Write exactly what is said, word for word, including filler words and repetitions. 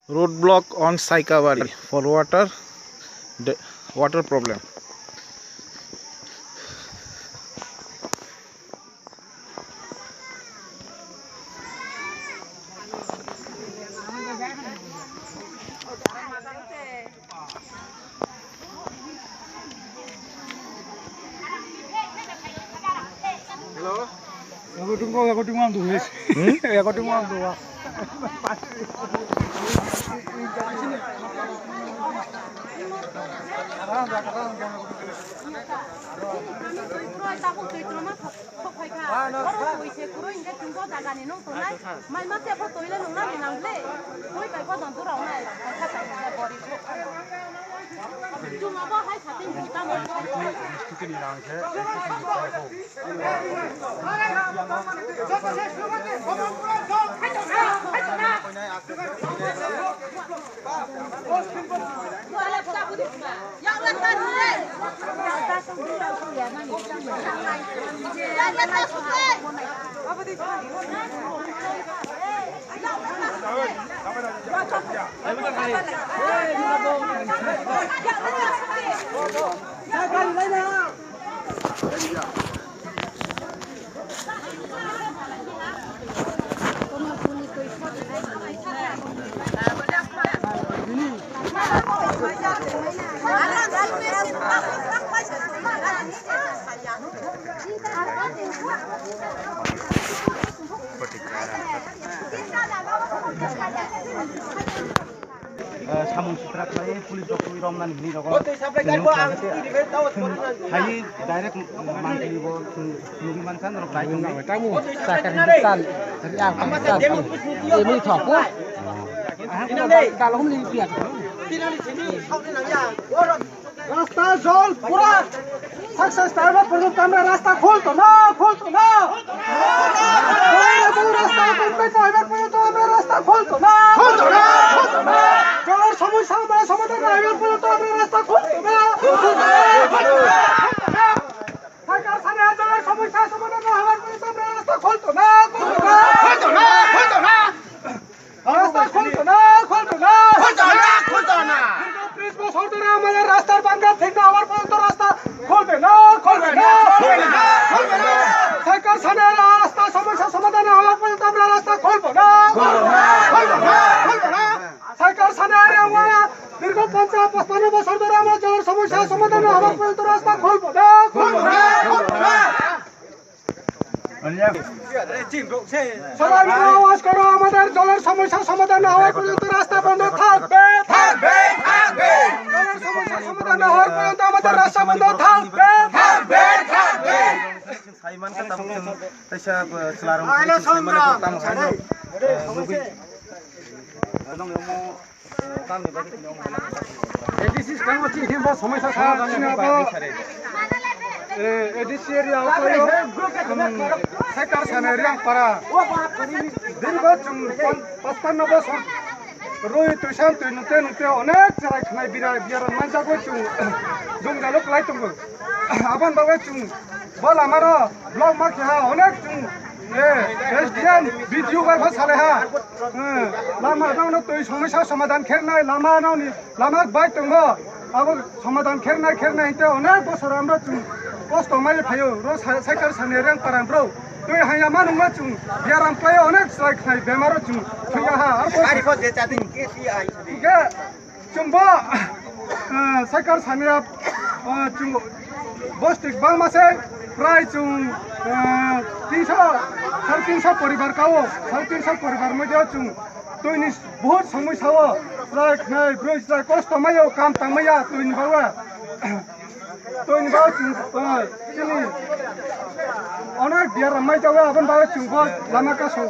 Road block on Saikabari for water, the water problem. Hello. Ego tungko, ego tungko ang tulis. Hmm? Ego tungko ang tuwa. Mai ma se pho toile nung nang nang le. Koi bai ko don tu rong nai. Chung abo hai sa tin ta mo. Eh, samung sitra khlai police rok twi romnani hwnwi rogo. Hai direct mantri bo nugwi mansa norok bai tongwi. Tamu sakar ni tal, ri ang tal. Emi thok ko. Ahang ko kalom ni piak. Rasta jol pura success time porjonto amra rasta khulto na, khulto na. Rasta complete na hoibar porjonto amra rasta khulto na, khulto na, khulto na. Jolor somosa ba somadhan na hoibar porjonto amra rasta khulto na, khulto na, khulto na. Sarkar sane jolor somosa somadhan na hoibar porjonto amra rasta khulto na, khulto na, khulto na, khulto na. Rasta khulto na, khulto na. Khulto na, khulto na. Dirgho tris bosor dhore amader rastar banga thik na hobar porjonto rasta khulbe na, khulbe na, khulbe na, khulbe na. Sarkar sane rasta somosa somadhan na hobar porjonto amra rasta khulbo na, khulbo na, khulbo na, khulbo na. Sarkar sane amra dirgho ponchash pachpanno bosor dhore amra jolor somosa somadhan na hobar porjonto rasta khulbo na, khulbo na, khulbo na. সবাই মিলে আওয়াজ করো, আমাদের জলের সমস্যা সমাধান না হওয়া পর্যন্ত রাস্তা বন্ধ থাকবে, থাকবে, থাকবে। জলের সমস্যা সমাধান না হওয়ার পর্যন্ত আমাদের রাস্তা বন্ধ থাকবে, থাকবে, থাকবে। Saiman kata bukung kaisa, eh, chwlarong Saiman kata tamo hai no, eh, nugwi. A D C swkango chini bo somosa sa chini abo, eh, A D C area o tayo, um, Sekar Sane Riang Para. Din bo chung pon-, pachpanno bosor rwi twisan twi nungte nungte onek chwrai khnai bira biaram manjago chung jwngjalo kwlai tongo. Aboni bagwi chung bo lamaro block ma khe ha onek chung, eh, S D M, B D O bai pha salai ha. Eh, lama rokno twi somosa somadhan khe rwnai, lama rokni lama bai tongo. Abo somadhan khe rwnai, khe rwnai hinte onek bosor amro chung kosto mai phaio. Ro sa-, Sekar Sane Riang Para bro. Twi haya ma nungma chung biaram khlaio, onek chwrai khnai bemaro chung thwiya ha. Abo Ari ko je chati ke si ai. Hingke Chwng bo, ah, Sekar Sane Riang, ah, chwng bo stick bangma se, prai chwng, ah, tinso, sare tinso poribar kao, sare tinso poribar moddhe chwng twini bahut somosa o, chwrai khnai, bwrwi chwrai kosto maio, kam tang maya twini bagwi. Twini bagwi chwng, ah, chini onek biaram mai jago, aboni bagwi chwng bo lama kaso.